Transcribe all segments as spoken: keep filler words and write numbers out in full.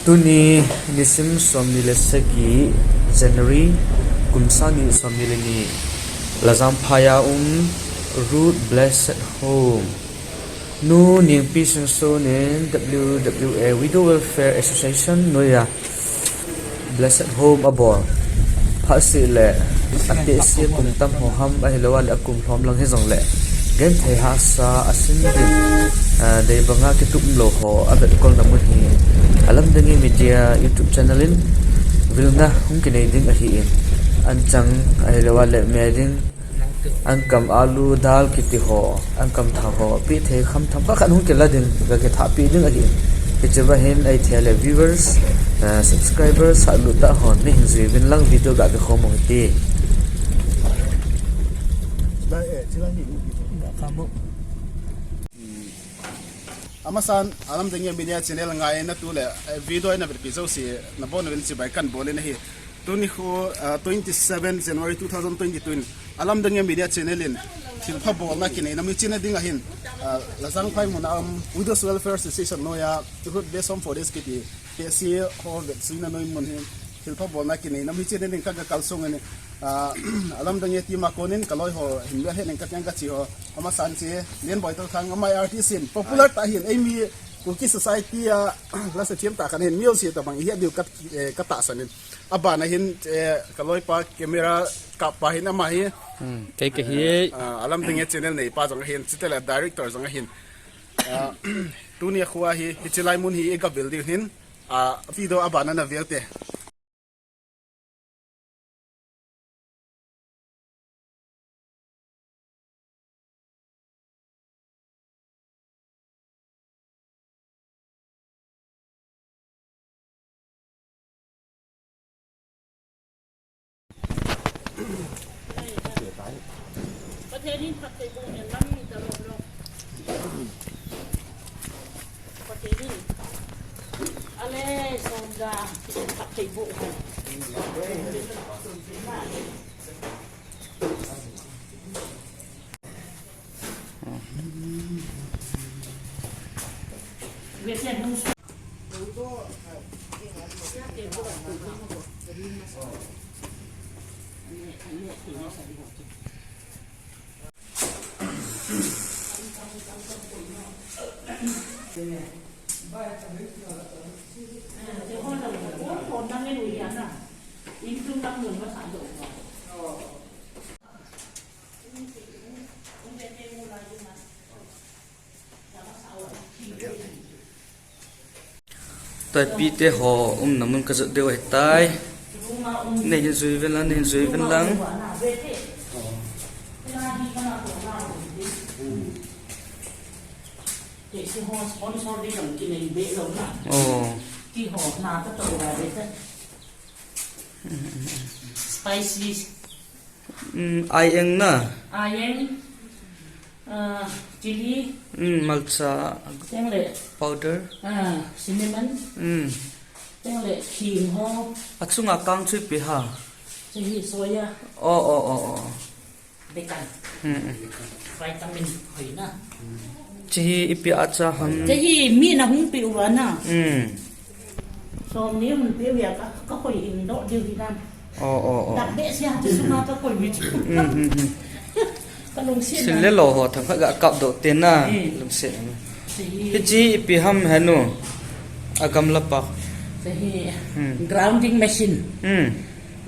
Tuni nisim somni le sagi January, kum sang ni somni le ni, Lajang phai a um Ruth Blessed Home. Nu Nengpi Singson in W W A Widow Welfare Association noiya Blessed Home abol. Phat seh le atehse kum tam ho ham ahilou le akum lhom lang hijong le genthei hahsa a sim ding, ah, dei banga kitup lou ho avetkolna mun hi Alamdange Media YouTube channel in vilna hung kinei ding ahin, anchang ahilou le me ding, ankam alu dal kiti ho, ankam thao ho, peh thei kham tham khat khat hung kila ding, ga kithah peh ding ahi. Hiche va hin eithei le viewers, eh, subscribers, sahlut tah hon, neihin jui uvin lang video ga ve khom u hite. Amasan, Alamdange Media channel ngaina tu le, eh, video eina vetpi jouse, nabonchauvin chibai kahin bol in ahi. Tuni khu, ah, twenty seven January two thousand twenty-two in Alamdange Media channel in thilpha bolna kinei nam hiche na ding ahin, ah, Lajang phai mun a um Widows Welfare Association noiya Ruth Blessed Home for This kiti tehse ho vetsuina noi mun hin thilpha bolna kinei nam hiche na ding kaga kalsong in, ah, Alamdange team a konin kaloi ho hin vel hen in katiang kache ho. Amasan che, Lenboi Touthang, amai artist in popular tah hin, eimi Kuki society a lasa thiam tah khat hin, music tabang ihet diu ka, eh, katahsan in. Abana hin, eh, kaloipa camera kappa hin ama hi. Hmm, kei kahi. Ah, Alamdange channel neipa jong ahin, chuteng le director jong ahin. Ah, tuni a khu a hi, hiche lai mun hi iga vil diu hin, ah, video abana navel te. Pathen in phattheiboh hen lang ni ta lom lom. Pathen in ale som da phattheiboh hen. Taipi te ho umna mun kajot diu ahitai. Neihin jui uvin lang, neihin jui uvin lang. Tehse ho sponsor ding jong kinei be lou na. Oh. Ti ho na ka to ga be ta. Spicy. Mm, aieng na. Aieng. Ah, chili. Mm, malcha. Teng le. Powder. Ah, cinnamon. Mm. Teng le khing ho. Achunga kang chu ipi ham? Chehi soya. Oh, oh, oh, oh. Bekan. Hmm, hmm. Vitamin hoina. Chehi ipi acha ham? Chehi mi na hung pe uva na. Hmm. Som ni hung pe uva ka, ka hoi hing doh diu hi na. Oh, oh, oh. Dak be sia chu suma ka hoi mi chu. Hmm, hmm, hmm. Ka lungset. Sil le lo ho thang kha ga kap doh te na. Hmm. Lungset. Chehi. Hiche ipi ham henu? Agam lapa. Chehi. Hmm. Grounding machine. Hmm.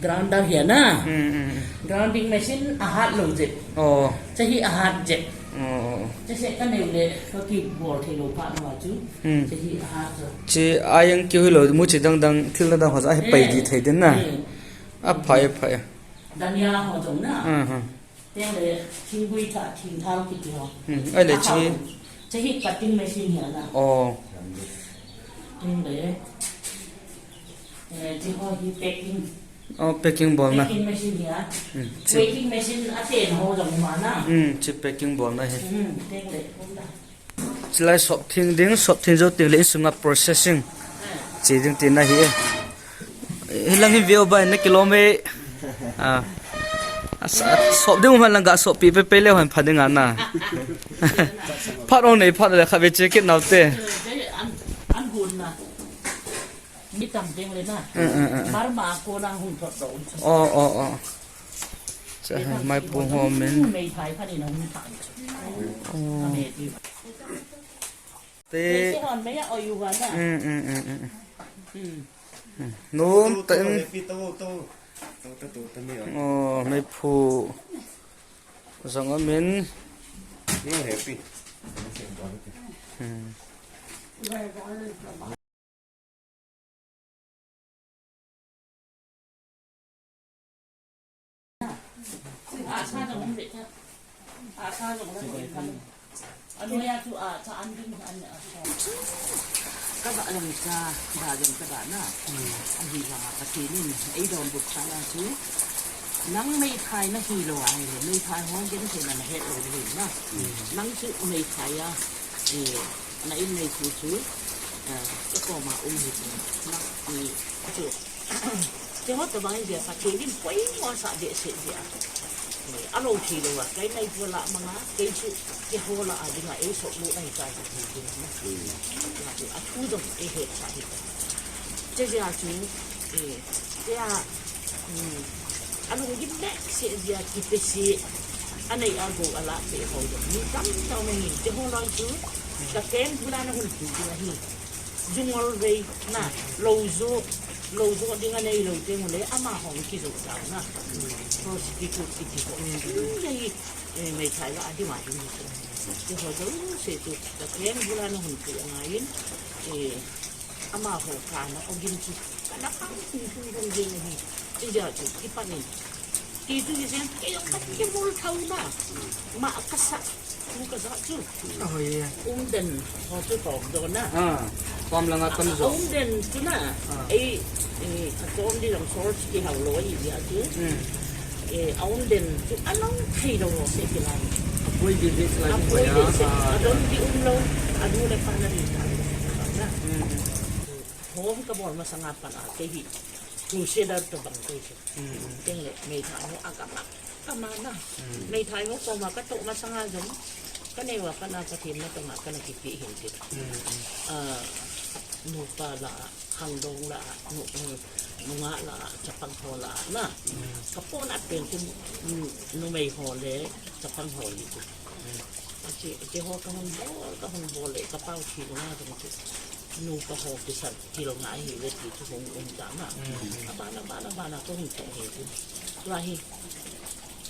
Grinder hi na. Hmm, hmm, hmm. Grinding machine ahat lou jep. Oh. Chehi ahat jep. Oh, oh, oh. Chehi ka neu le, ka kibol thei lou phat na chu. Hmm. Chehi ahat jep. Che aieng keu hilou, muchi dang dang, thil dang dang ho chu ahi pai di thei den na. Eh. Aphai, aphai. Dhania ho jong na. Hmm, hmm. Teng le, thinggui tha, thingthal kiti ho. Hmm, ahile chehi. Chehi cutting machine hi na. Oh. Teng le, eh, chehi ho hi packing. Oh, packing bolna. Packing machine hi a. Hmm, che. Packing machine a ten ho jong ma na. Hmm, che packing bolna hi. Hmm, teng le, um da. Chulai sop theng ding, sop theng jou teng le insunga processing. Che ding tina hi e. Hilang hi view bai na kilom e. Ah. As-, as-, sop ding um lang ga sop pi pe pe le hon pha ding ana. Phat ong nei phat le kha ve che kit nau te. An, an hun na. Mi tam ding le na. Mm, mm, mm, mm. Burma a kona hung thot doh un chu. Oh, oh, oh. Cha, meithai mai pu ho min. Meithai phan in hung thot chu. Oh. Ame ti. Te. Te si hon me ya o yu wa na. Mm, mm, mm, mm. Mm. Mm. Nom ta in. To, to, to, to, to, to, to, to, to, to, to, to, to, to. Oh, mai pu. Jong amin. No happy. Hmm. Ka ba lang cha, ba lang ka ba na. Ahi vang a Pathen in ei donbut cha la chu. Nang meithai na hi lou a, meithai ho genthei na na het lou ding na. Nang chu meithai a, eh, na in nei chu chu, eh, ka koma um hi na, eh, chu. Keiho tabang in dia Pathen in poimo asah behseh dia. Eh, alou thei lou a, kei neipu lah manga, kei chu keiho lah a dinga ei soplut ahi tai ti ding na. Ati, athu jong ei hetsah hi. Chejeh a chu, eh, tia, um, alunggim behseh jeh a kipehseh, anei agou alah peh ho jong mi tamtah um ahi. Keiho lah chu, ka camp bula na hung tu ding ahi. Jungol vei na, lou jo, lou jo ding anei lou teng ule, amaho kijou tau na. Prostitute kiti ho. Hijeh hi, eh, meithai lah a demand ding hi. Keiho jouse chu, ka camp bula na hung tu angaiyin, eh, amaho kana ogin chu, kana khang thung thung thung jeng ahi. Hijeh a chu, kipan in. Ti chu hijeh, kei jong ka kivol thou na. Ma kasa. Chu ka ja chu. Ahoi e. Umden ho chu tom doh na. Ah, tom langa tom jo. Umden chu na. Ah. Ei, eh, atom di jong source kihao lou ahi jeh a chu. Hmm. Eh, aumden chu along thei lou ho se kilan. Apoi di di se la. Apoi di se. Ah. Adon di um lou. Adu le pa na di ta. Na. Hmm. Home ka bol masanga pan a kei hi. Crusader tabang kei hi. Hmm. Teng le meithai ho aga ma. Ka ma na. Hmm. Meithai ho koma ka toh masanga jong. Ka neo a pat a Pathen natong a kana kipe hin ti. Hmm, hmm. Ah, nupa lah a, khangdong lah a, nu, nu, nungah lah a, chapang ho lah a, na. Hmm. Ka pona pen chu, mm, numei ho le chapang ho hi chu. Hmm. Hiche, hiche ho ka hung bol, ka hung bol le, ka pao thi nunga jong chu. Nupa ho kisan til ngai hi ve ti chu hung um ta na. Hmm. Abana, bana, bana ka hung chong hi chu. Tua hi,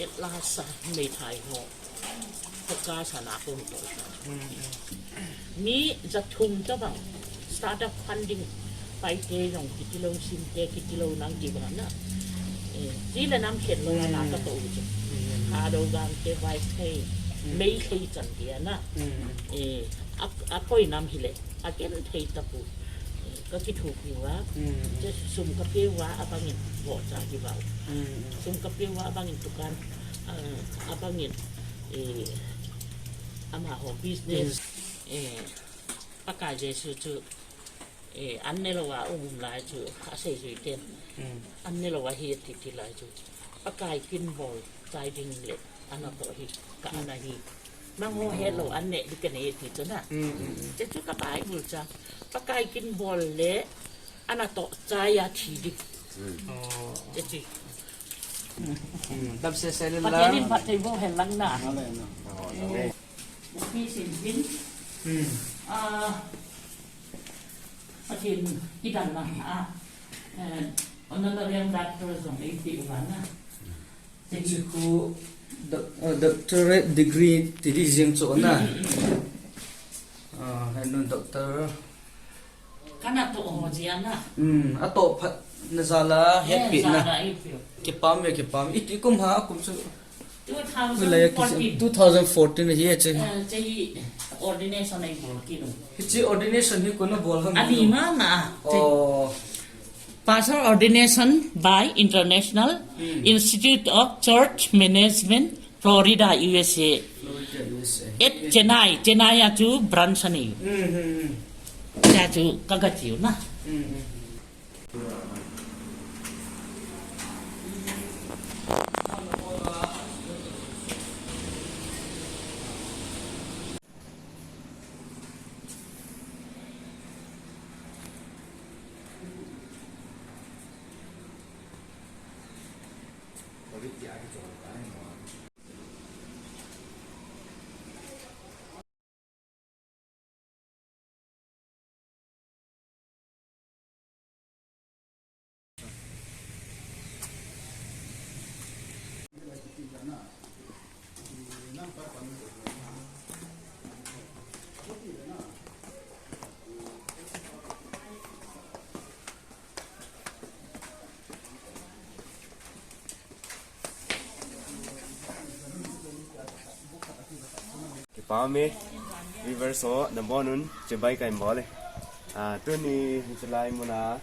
at last a, meithai ho. Focus ana kon to. Mm, mm. Mi jathum tabang startup funding paite jong kiti lou, simte kiti lou nang ti bang na. Eh, ti le nam khen lou na ka to u chu. Mm. Thadou Gangte, Vaiphei, mm, Meitei chan ti na. Mm. Eh, a, apoi nam hile, agenthei tapu. Eh, ka kithopi uva. Mm. Che sum ka pe uva, abang in vohcha ki uva. Mm. Sum ka pe uva, abang in dukan, ah, abang in Eh, amaho business, eh, Pakai Jesu chu, eh, an ne lou a um lai chu, asei jui ten. Mm. An ne lou a hi ati ti lai chu. Pakai kin bol chai ding le, ana to hi, ka ana hi. Nangho he lou, an ne di ka ne ti chu na. Mm, mm, mm. Che chu ka Bible cha. Pakai kin bol le, ana to chai a thi ding. Mm. Oh. Che chu. Hmm, dam se se le la. Pathen in phatthei boh hen lang na. Amen. Eh, pi sin sin. Hmm. Ah, Pathen kidan na. Ah, eh, honorarium doctor jong ei pe uva na. Hiche khu doc-, uh, doctorate degree ti di jeng chu na. Hmm, hmm, hmm. Ah, henu doctor. Kana to ho jia na. Hmm, ato phat na jal a, eh, hetpi na. Jal a hetpi. Kipah e, kipah e. Iti kum ham, akum chu. Two thousand fourteen. Two thousand fourteen hi hiche. Eh, hiche hi ordination a ibol kit u. Hiche ordination hi koin abol ham? Ani ma na. Oh. Pastor ordination by International, hmm, Institute of Church Management, Florida, U S A. Florida, U S A. At Chennai, Chennai a chu branch anei. Hmm, hmm, hmm. Cha chu ka ga chiu na. Hmm, hmm. Pame, viewers ho, nabonun chibai kahin bol e. Ah, tuni hi chulai muna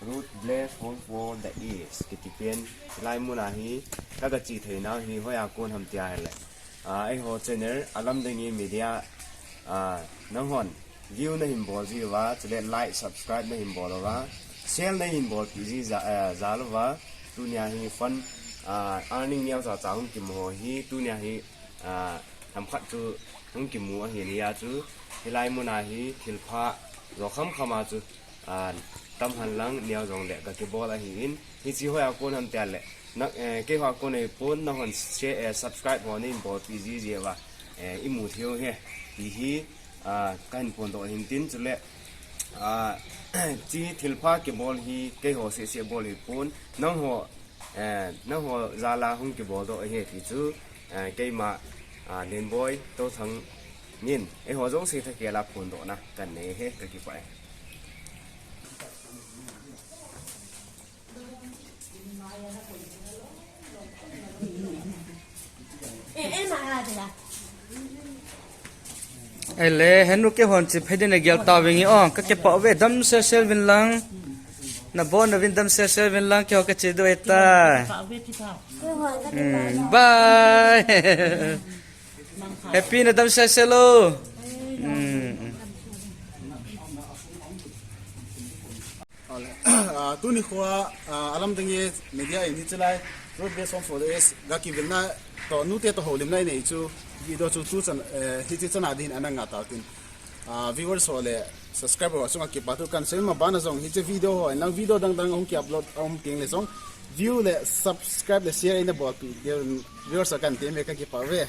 Ruth Bless Home for the East kiti pen chulai muna hi kaga che theina hi hoiya kon ham tia ahile, ah, eiho channel Alamdangi Media, ah, nanghon view nahin bol jiuva, chule like, subscribe nahin bol uva, share nahin bolpi ji ja, eh, jal uva, tunia hi fund, ah, earning neocha cha hung kimu ho hi, tunia hi, ah, themkhat chu hung kimu ahin, hia chu hilai muna hi thilpha jo khamkham a chu, ah, tam henlang neo jongle ga kibol ahin, hiche hoiya kon ham tia le, na, eh, keihoa kon ahipon, nanghon share, eh, subscribe ho nahin bolpi ji jiuva, eh, imu theiu ahi, ti hi, ah, kahin phondoh ahin tin, chule, ah, hiche thilpha kibol hi keiho seh seh bol ahipon, nangho, eh, nangho jal a hung kibol doh ahi ti chu, eh, keima, ah, Lenboi Touthang in eiho jouse thakhel a phondohna kahin nei ahi, kakipah e. Ahile, henu keihon che phei din nagel tauvin nge o, kakipah uve, damsel sel uvin lang. Nabonchauvin damsel sel uvin lang, keiho kache doh ahitai. Hmm, bye. Happy na damsel sel o. Hmm. Ah, tuni khoa, ah, Alamdangi Media in hiche lai Ruth Bless Home for the East ga kivilna toh nute toh houlimna inei chu video chu tuchan, eh, hiche chana din ana ngah tauvin tin. Ah, viewers ho le subscriber ho chunga kipathu kahin sei, maban a jong hiche video ho, inlang video dang dang hung ki upload aum teng le jong view le subscribe le share eina bolpi diuvin viewers ho kahin temme, kakipah uve.